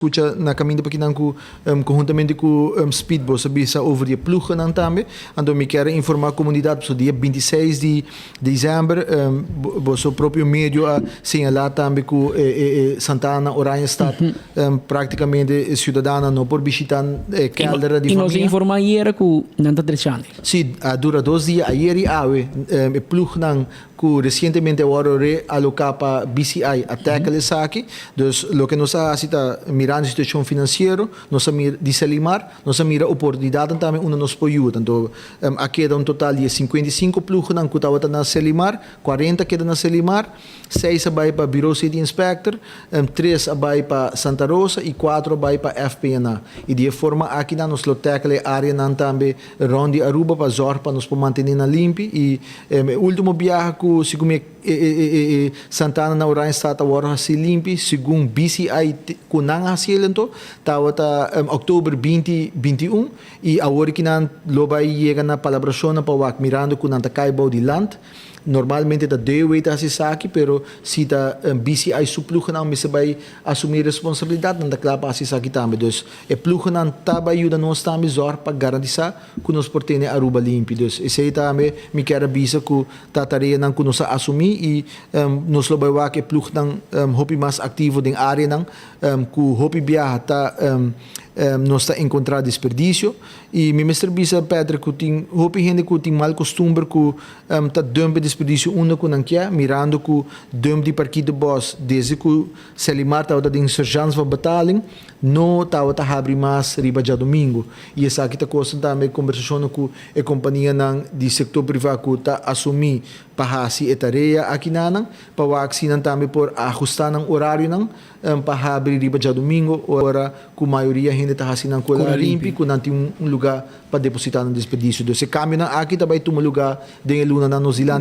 Skucha na kaminda pa kinan ku konhuntamente ku Speed boso a bisa over di e ploegennan tambe. Anto mi kier a informá komunidat pasobra dia 26 di desèmber boso propio medio a señalá tambe ku e Santa Ana Oranjestad práktikamente e siudadanonan no por bishitá e kèldernan di I nos a famia. informá ayera ku nan ta drechando. Sí, a dura 2 dia, ayer i awe e ploegnan ku resientemente a wòrdu realoká pa BCI a tackle esaki. Dus loke nos a hasi ta mirando e situashon finansiero, nos a mira di Selimar, nos a mira oportunidatnan tambe unda nos por yuda. Anto a keda un total di e 55 ploegnan ku tabata na Selimar, 40 a keda na Selimar, 6 a bai pa Bureau City Inspector, 3 a bai pa Santa Rosa i 4 a bai pa FPNA. I di e forma akinan nos lo tackle e areanan tambe rònt di Aruba pa zòrg pa nos por mantené nan limpi i e último biaha ku segun mi e Santana na Oranjestad a wòrdu hasí limpi segun BCI ku nan a hasi el anto tabata òktober 2021 i awor ki nan lo bai yega na palabrashonnan pa wak mirando ku nan ta kai bou di land. Normalmente ta DOW ta hasi esaki pero si ta BCI su ploegennan mester bai asumí responsabilidat nan ta kla pa hasi esaki tambe. Dus e ploegennan ta bai yuda nos tambe zòrg pa garantisá ku nos por tene Aruba limpi. Dus esei tambe mi kier a bisa ku ta tareanan ku nos a asumí i nos lo bai wak e ploegnan hopi mas aktivo den áreanan ku hopi biaha ta nos ta enkontrá desperdisio. I mi mester bisa Patrick ku tin hopi hende ku tin mal kostumber ku ta dump e desperdisio unda ku nan kier, mirando ku dump di parkieterbos desde ku Selimar tabata den sergeants van betaling no tabata habri mas riba djadomingo. I esaki ta kosta tambe kombersashonnan ku e kompanianan di sektor privá ku ta asumí pa hasi e tarea akinanan pa wak si nan tambe por ahustá nan orarionan pa habri riba djadomingo ora ku mayoria hende ta hasi nan kola limpi ku nan tin un lugá pa depositá nan desperdisio. Dus e kambionan aki ta bai tuma lugá den e lunanan nos dilanti.